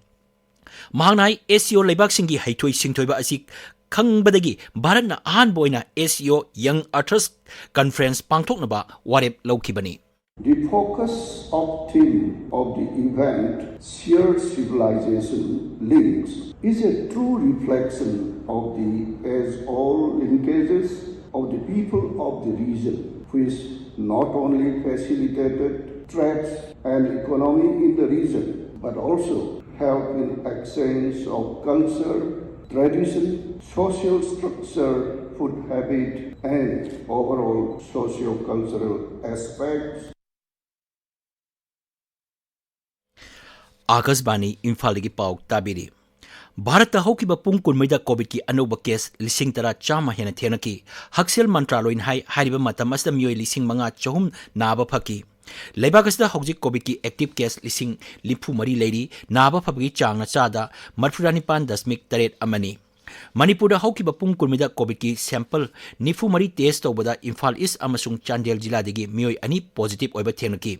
ꯃꯍꯥꯛꯅ ꯍꯥꯏ, S C O ꯂꯩꯕꯥꯛꯁꯤꯡꯒꯤ ꯍꯩꯊꯣꯏ ꯁꯤꯡꯊꯣꯏꯕ ꯑꯁꯤ ꯈꯪꯕꯗꯒꯤ ꯚꯥꯔꯠꯅ ꯑꯍꯥꯟꯕ ꯑꯣꯏꯅ S C O Young Earthers Conference ꯄꯥꯡꯊꯣꯛꯅꯕ ꯋꯥꯔꯦꯞ ꯂꯧꯈꯤꯕꯅꯤ꯫ The focus of theme of the event, Shared Civilization Links, is a true reflection of the age-old linkages of the people of the region, which not only facilitated trades and economy in the region, but also helped in exchange of culture, tradition, social structure, food habit, and overall socio-cultural aspects. ꯑꯥꯀꯥꯁꯕꯥꯅꯤ ꯏꯝꯐꯥꯜꯗꯒꯤ ꯄꯥꯎ ꯇꯥꯕꯤꯔꯤ꯫ ꯚꯥꯔꯠꯇ ꯍꯧꯈꯤꯕ ꯄꯨꯡ ꯀꯨꯟꯃꯔꯤꯗ ꯀꯣꯚꯤꯗꯀꯤ ꯑꯅꯧꯕ case ꯂꯤꯁꯤꯡ ꯇꯔꯥ ꯆꯥꯝꯃ ꯍꯦꯟꯅ ꯊꯦꯡꯅꯈꯤ꯫ ꯍꯛꯁꯦꯜ ꯃꯟꯇ꯭ꯔꯥꯂꯣꯏꯅ ꯍꯥꯏ, ꯍꯥꯏꯔꯤꯕ ꯃꯇꯝ ꯑꯁꯤꯗ ꯃꯤꯑꯣꯏ ꯂꯤꯁꯤꯡ ꯃꯉꯥ ꯆꯍꯨꯝ ꯅꯥꯕ ꯐꯈꯤ꯫ ꯂꯩꯕꯥꯛ ꯑꯁꯤꯗ ꯍꯧꯖꯤꯛ ꯀꯣꯚꯤꯗꯀꯤ active case ꯂꯤꯁꯤꯡ ꯅꯤꯐꯨ ꯃꯔꯤ ꯂꯩꯔꯤ꯫ ꯅꯥꯕ ꯐꯕꯒꯤ ꯆꯥꯡꯅ ꯆꯥꯗ ꯃꯔꯤꯐꯨꯇꯔꯥꯅꯤꯄꯥꯟ ꯗꯁꯃꯤꯛ ꯇꯔꯦꯠ ꯑꯃꯅꯤ꯫ ꯃꯅꯤꯄꯨꯔꯗ ꯍꯧꯈꯤꯕ ꯄꯨꯡ ꯀꯨꯟꯃꯔꯤꯗ ꯀꯣꯚꯤꯗꯀꯤ sample ꯅꯤꯐꯨ ꯃꯔꯤ test ꯇꯧꯕꯗ ꯏꯝꯐꯥꯜ ꯏꯁ ꯑꯃꯁꯨꯡ ꯆꯥꯟꯗꯦꯜ ꯖꯤꯂꯥꯗꯒꯤ ꯃꯤꯑꯣꯏ ꯑꯅꯤ positive ꯑꯣꯏꯕ ꯊꯦꯡꯅꯈꯤ꯫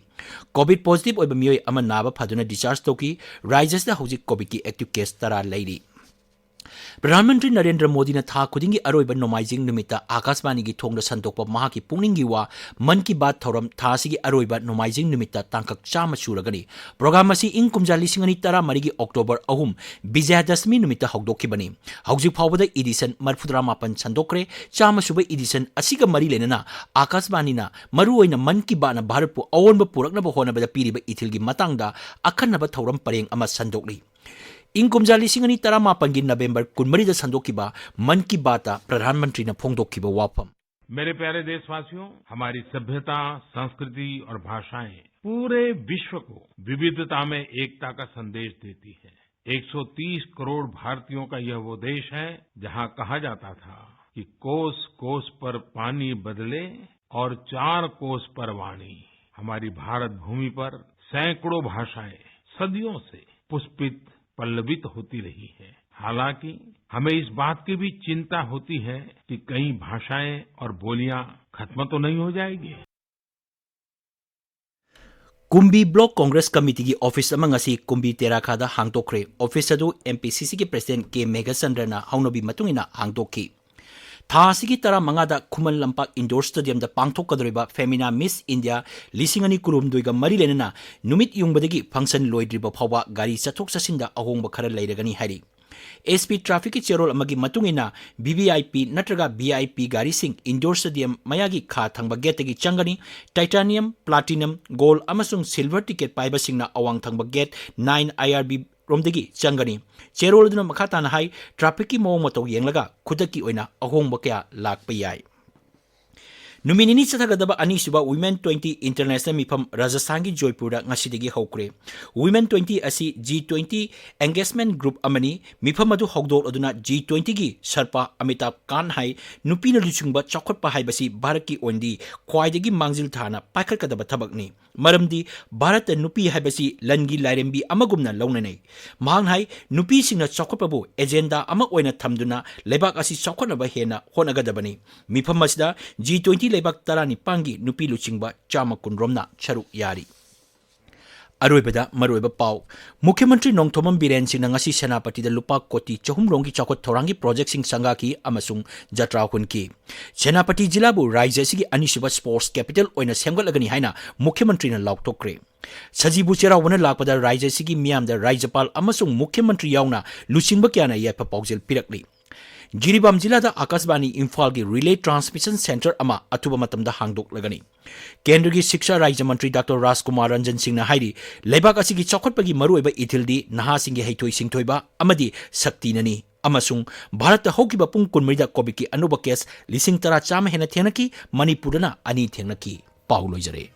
ꯀꯣꯚꯤꯗ positive ꯑꯣꯏꯕ ꯃꯤꯑꯣꯏ ꯑꯃ ꯅꯥꯕ ꯐꯗꯨꯅ discharge ꯇꯧꯈꯤ꯫ ꯔꯥꯖ꯭ꯌ ꯑꯁꯤꯗ ꯍꯧꯖꯤꯛ ꯀꯣꯚꯤꯗꯀꯤ active case ꯇꯔꯥ ꯂꯩꯔꯤ꯫ ꯄ꯭ꯔꯙꯥꯟ ꯃꯟꯇ꯭ꯔꯤ ꯅꯔꯦꯟꯗ꯭ꯔ ꯃꯣꯗꯤꯅ ꯊꯥ ꯈꯨꯗꯤꯡꯒꯤ ꯑꯔꯣꯏꯕ ꯅꯣꯡꯃꯥꯏꯖꯤꯡ ꯅꯨꯃꯤꯠꯇ ꯑꯥꯀꯥꯁꯕꯥꯅꯤꯒꯤ ꯊꯣꯡꯗ ꯁꯟꯗꯣꯛꯄ ꯃꯍꯥꯛꯀꯤ ꯄꯨꯛꯅꯤꯡꯒꯤ ꯋꯥ ꯃꯟ ꯀꯤ ꯕꯥꯠ ꯊꯧꯔꯝ ꯊꯥ ꯑꯁꯤꯒꯤ ꯑꯔꯣꯏꯕ ꯅꯣꯡꯃꯥꯏꯖꯤꯡ ꯅꯨꯃꯤꯠꯇ ꯇꯥꯡꯀꯛ ꯆꯥꯝꯃ ꯁꯨꯔꯒꯅꯤ꯫ Program ꯑꯁꯤ ꯏꯪ ꯀꯨꯝꯖꯥ ꯂꯤꯁꯤꯡ ꯑꯅꯤ ꯇꯔꯥꯃꯔꯤꯒꯤ October ꯑꯍꯨꯝ ꯕꯤꯖꯌꯗꯁꯃꯤ ꯅꯨꯃꯤꯠꯇ ꯍꯧꯗꯣꯛꯈꯤꯕꯅꯤ꯫ ꯍꯧꯖꯤꯛ ꯐꯥꯎꯕꯗ edition ꯃꯔꯤꯐꯨꯇꯔꯥꯃꯥꯄꯟ ꯁꯟꯗꯣꯛꯈ꯭ꯔꯦ꯫ ꯆꯥꯝꯃ ꯁꯨꯕ edition ꯑꯁꯤꯒ ꯃꯔꯤ ꯂꯩꯅꯅ ꯑꯥꯀꯥꯁꯕꯥꯅꯤꯅ ꯃꯔꯨꯑꯣꯏꯅ ꯃꯟ ꯀꯤ ꯕꯥꯠꯅ ꯚꯥꯔꯠꯄꯨ ꯑꯑꯣꯟꯕ ꯄꯨꯔꯛꯅꯕ ꯍꯣꯠꯅꯕꯗ ꯄꯤꯔꯤꯕ ꯏꯊꯤꯜꯒꯤ ꯃꯇꯥꯡꯗ ꯑꯈꯟꯅꯕ ꯊꯧꯔꯝ ꯄꯔꯦꯡ ꯑꯃ ꯁꯟꯗꯣꯛꯂꯤ꯫ ꯏꯪ ꯀꯨꯝꯖꯥ ꯂꯤꯁꯤꯡ ꯑꯅꯤ ꯇꯔꯥꯃꯥꯄꯟꯒꯤ ꯅꯕꯦꯝꯕꯔ ꯀꯨꯟꯃꯔꯤꯗ ꯁꯟꯗꯣꯛꯈꯤꯕ ꯃꯟ ꯀꯤ ꯕꯥꯠꯇ ꯄ꯭ꯔꯙꯥꯟ ꯃꯟꯇ꯭ꯔꯤꯅ ꯐꯣꯡꯗꯣꯛꯈꯤꯕ ꯋꯥꯐꯝ꯫ मेरे प्यारे देशवासियों, हमारी सभ्यता, संस्कृति और भाषाएं पूरे विश्व को विविधता में एकता का संदेश देती है। एक सौ तीस करोड़ भारतीयों का यह वो देश है, जहां कहा जाता था कि कोस कोस पर पानी बदले और चार कोस पर वाणी। हमारी भारत भूमि पर सैकड़ों भाषाएं सदियों से पुष्पित, पल्लवित होती रही है। हालांकि हमें इस बात की भी चिंता होती है कि कई भाषाएं और बोलियां खत्म तो नहीं हो जाएगी। ꯀꯨꯝꯕꯤ ꯕ꯭ꯂꯣꯛ ꯀꯣꯡꯒ꯭ꯔꯦꯁ ꯀꯃꯤꯇꯤꯒꯤ ꯑꯣꯐꯤꯁ ꯑꯃ ꯉꯁꯤ ꯀꯨꯝꯕꯤ ꯇꯦꯔꯥꯈꯥꯗ ꯍꯥꯡꯗꯣꯛꯈ꯭ꯔꯦ꯫ ꯑꯣꯐꯤꯁ ꯑꯗꯨ ꯑꯦꯝ ꯄꯤ ꯁꯤ ꯁꯤꯒꯤ ꯄ꯭ꯔꯁꯤꯗꯦꯟꯠ ꯀꯦ ꯃꯦꯘꯆꯟꯗ꯭ꯔꯅ ꯍꯧꯅꯕꯤ ꯃꯇꯨꯡ ꯏꯟꯅ ꯍꯥꯡꯗꯣꯛꯈꯤ꯫ ꯊꯥ ꯑꯁꯤꯒꯤ ꯇꯔꯥꯃꯉꯥꯗ ꯈꯨꯃꯟ ꯂꯝꯄꯥꯛ ꯏꯟꯗꯣꯔ ꯁ꯭ꯇꯦꯗꯤꯌꯝꯗ ꯄꯥꯡꯊꯣꯛꯀꯗꯧꯔꯤꯕ ꯐꯦꯃꯤꯅꯥ ꯃꯤꯁ ꯏꯟꯗꯤꯌꯥ ꯂꯤꯁꯤꯡ ꯑꯅꯤ ꯀꯨꯟꯍꯨꯝꯗꯣꯏꯒ ꯃꯔꯤ ꯂꯩꯅꯅ ꯅꯨꯃꯤꯠ ꯌꯨꯡꯕꯗꯒꯤ ꯐꯪꯁꯟ ꯂꯣꯏꯗ꯭ꯔꯤꯕ ꯐꯥꯎꯕ ꯒꯥꯔꯤ ꯆꯠꯊꯣꯛ ꯆꯠꯁꯤꯟꯗ ꯑꯍꯣꯡꯕ ꯈꯔ ꯂꯩꯔꯒꯅꯤ ꯍꯥꯏꯔꯤ꯫ ꯑꯦꯁ ꯄꯤ ꯇ꯭ꯔꯥꯐꯤꯛꯀꯤ ꯆꯦꯔꯣꯜ ꯑꯃꯒꯤ ꯃꯇꯨꯡ ꯏꯟꯅ, ꯚꯤ ꯚꯤ ꯑꯥꯏ ꯄꯤ ꯅꯠꯇ꯭ꯔꯒ ꯚꯤ ꯑꯥꯏ ꯄꯤ ꯒꯥꯔꯤꯁꯤꯡ ꯏꯟꯗꯣꯔ ꯁ꯭ꯇꯦꯗꯤꯌꯝ ꯃꯌꯥꯒꯤ ꯈꯥ ꯊꯪꯕ ꯒꯦꯠꯇꯒꯤ ꯆꯪꯒꯅꯤ꯫ ꯇꯥꯏꯇꯥꯅꯤꯌꯝ, ꯄ꯭ꯂꯥꯇꯤꯅꯝ, ꯒꯣꯜ ꯑꯃꯁꯨꯡ ꯁꯤꯜꯚꯔ ꯇꯤꯀꯦꯠ ꯄꯥꯏꯕꯁꯤꯡꯅ ꯑꯋꯥꯡ ꯊꯪꯕ ꯒꯦꯠ ꯅꯥꯏꯟ ꯑꯥꯏ ꯑꯥꯔ ꯕꯤ ꯔꯣꯝꯗꯒꯤ ꯆꯪꯒꯅꯤ꯫ ꯆꯦꯔꯣꯜ ꯑꯗꯨꯅ ꯃꯈꯥ ꯇꯥꯅ ꯍꯥꯏ, ꯇ꯭ꯔꯥꯐꯤꯛꯀꯤ ꯃꯑꯣꯡ ꯃꯇꯧ ꯌꯦꯡꯂꯒ ꯈꯨꯗꯛꯀꯤ ꯑꯣꯏꯅ ꯑꯍꯣꯡꯕ ꯀꯌꯥ ꯂꯥꯛꯄ ꯌꯥꯏ꯫ ꯅꯨꯃꯤꯠ ꯅꯤꯅꯤ ꯆꯠꯊꯒꯗꯕ ꯑꯅꯤꯁꯨꯕ ꯋꯤꯃꯦꯟ ꯇ꯭ꯋꯦꯟꯇꯤ ꯏꯟꯇꯔꯅꯦꯁꯅꯦꯜ ꯃꯤꯐꯝ ꯔꯥꯖꯁꯊꯥꯟꯒꯤ ꯖꯣꯏꯄꯨꯔꯗ ꯉꯁꯤꯗꯒꯤ ꯍꯧꯈ꯭ꯔꯦ꯫ ꯋꯤꯃꯦꯟ ꯇ꯭ꯋꯦꯟꯇꯤ ꯑꯁꯤ ꯖꯤ ꯇ꯭ꯋꯦꯟꯇꯤ ꯑꯦꯡꯒꯦꯖꯃꯦꯟꯠ ꯒ꯭ꯔꯨꯞ ꯑꯃꯅꯤ꯫ ꯃꯤꯐꯝ ꯑꯗꯨ ꯍꯧꯗꯣꯛꯂꯗꯨꯅ ꯖꯤ ꯇ꯭ꯋꯦꯟꯇꯤꯒꯤ ꯁꯔꯄꯥ ꯑꯃꯤꯇꯥꯕ ꯀꯥꯟꯠ ꯍꯥꯏ, ꯅꯨꯄꯤꯅ ꯂꯨꯆꯤꯡꯕ ꯆꯥꯎꯈꯠꯄ ꯍꯥꯏꯕꯁꯤ ꯚꯥꯔꯠꯀꯤ ꯑꯣꯏꯅꯗꯤ ꯈ꯭ꯋꯥꯏꯗꯒꯤ ꯃꯥꯡꯖꯤꯜ ꯊꯥꯅ ꯄꯥꯏꯈꯠꯀꯗꯕ ꯊꯕꯛꯅꯤ꯫ ꯃꯔꯝꯗꯤ ꯚꯥꯔꯠꯇ ꯅꯨꯄꯤ ꯍꯥꯏꯕꯁꯤ ꯂꯟꯒꯤ ꯂꯥꯏꯔꯦꯝꯕꯤ ꯑꯃꯒꯨꯝꯅ ꯂꯧꯅꯅꯩ꯫ ꯃꯍꯥꯛꯅ ꯍꯥꯏ, ꯅꯨꯄꯤꯁꯤꯡꯅ ꯆꯥꯎꯈꯠꯄꯕꯨ ꯑꯦꯖꯦꯟꯗꯥ ꯑꯃ ꯑꯣꯏꯅ ꯊꯝꯗꯨꯅ ꯂꯩꯕꯥꯛ ꯑꯁꯤ ꯆꯥꯎꯈꯠꯅꯕ ꯍꯦꯟꯅ ꯍꯣꯠꯅꯒꯗꯕꯅꯤ꯫ ꯃꯤꯐꯝ ꯑꯁꯤꯗ ꯖꯤ ꯇ꯭ꯋꯦꯟꯇꯤ ꯂꯩꯕꯥꯛ ꯇꯔꯥꯅꯤꯄꯥꯟꯒꯤ ꯅꯨꯄꯤ ꯂꯨꯆꯤꯡꯕ ꯆꯥꯝꯃ ꯀꯨꯟ ꯔꯣꯝꯅ ꯁꯔꯨꯛ ꯌꯥꯔꯤ꯫ ꯑꯔꯣꯏꯕꯗ ꯃꯔꯨꯑꯣꯏꯕ ꯄꯥꯎ꯫ ꯃꯨꯈ꯭ꯌ ꯃꯟꯇ꯭ꯔꯤ ꯅꯣꯡꯊꯣꯝꯕꯝ ꯕꯤꯔꯦꯟ ꯁꯤꯡꯅ ꯉꯁꯤ ꯁꯦꯅꯥꯄꯇꯤꯗ ꯂꯨꯄꯥ ꯀꯣꯇꯤ ꯆꯍꯨꯝ ꯔꯣꯝꯒꯤ ꯆꯥꯎꯈꯠ ꯊꯧꯔꯥꯡꯒꯤ ꯄ꯭ꯔꯣꯖꯦꯛꯁꯤꯡ ꯁꯪꯒꯥꯈꯤ ꯑꯃꯁꯨꯡ ꯖꯇ꯭ꯔꯥ ꯍꯨꯟꯈꯤ꯫ ꯁꯦꯅꯥꯄꯇꯤ ꯖꯤꯂꯥꯕꯨ ꯔꯥꯖ꯭ꯌ ꯑꯁꯤꯒꯤ ꯑꯅꯤꯁꯨꯕ ꯁ꯭ꯄꯣꯔꯠꯁ ꯀꯦꯄꯤꯇꯦꯜ ꯑꯣꯏꯅ ꯁꯦꯝꯒꯠꯂꯒꯅꯤ ꯍꯥꯏꯅ ꯃꯨꯈ꯭ꯌ ꯃꯟꯇ꯭ꯔꯤꯅ ꯂꯥꯎꯊꯣꯛꯈ꯭ꯔꯦ꯫ ꯁꯖꯤꯕꯨ ꯆꯩꯔꯥꯎꯕꯅ ꯂꯥꯛꯄꯗ ꯔꯥꯖ꯭ꯌ ꯑꯁꯤꯒꯤ ꯃꯤꯌꯥꯝꯗ ꯔꯥꯖ꯭ꯌꯄꯥꯜ ꯑꯃꯁꯨꯡ ꯃꯨꯈ꯭ꯌ ꯃꯟꯇ꯭ꯔꯤ ꯌꯥꯎꯅ ꯂꯨꯆꯤꯡꯕ ꯀꯌꯥꯅ ꯌꯥꯏꯐ ꯄꯥꯎꯖꯦꯜ ꯄꯤꯔꯛꯂꯤ꯫ ꯖꯤꯔꯤꯕꯥꯝ ꯖꯤꯂꯥꯗ ꯑꯥꯀꯥꯁꯕꯥꯅꯤ ꯏꯝꯐꯥꯜꯒꯤ relay transmission centre ꯑꯃ ꯑꯊꯨꯕ ꯃꯇꯝꯗ ꯍꯥꯡꯗꯣꯛꯂꯒꯅꯤ꯫ ꯀꯦꯟꯗ꯭ꯔꯒꯤ ꯁꯤꯛꯁꯥ ꯔꯥꯖ꯭ꯌ ꯃꯟꯇ꯭ꯔꯤ ꯗꯥꯛꯇꯔ ꯔꯥꯖꯀꯨꯃꯥꯔ ꯔꯟꯖꯟ ꯁꯤꯡꯅ ꯍꯥꯏꯔꯤ, ꯂꯩꯕꯥꯛ ꯑꯁꯤꯒꯤ ꯆꯥꯎꯈꯠꯄꯒꯤ ꯃꯔꯨꯑꯣꯏꯕ ꯏꯊꯤꯜꯗꯤ ꯅꯍꯥꯁꯤꯡꯒꯤ ꯍꯩꯊꯣꯏ ꯁꯤꯡꯊꯣꯏꯕ ꯑꯃꯗꯤ ꯁꯛꯇꯤꯅꯅꯤ, ꯑꯃꯁꯨꯡ ꯚꯥꯔꯠꯇ ꯍꯧꯈꯤꯕ ꯄꯨꯡ ꯀꯨꯟꯃꯔꯤꯗ COVID-ꯀꯤ ꯑꯅꯧꯕ case ꯂꯤꯁꯤꯡ ꯇꯔꯥ ꯆꯥꯝꯃ ꯍꯦꯟꯅ ꯊꯦꯡꯅꯈꯤ, ꯃꯅꯤꯄꯨꯔꯗꯅ ꯑꯅꯤ ꯊꯦꯡꯅꯈꯤ꯫ ꯄꯥꯎ ꯂꯣꯏꯖꯔꯦ꯫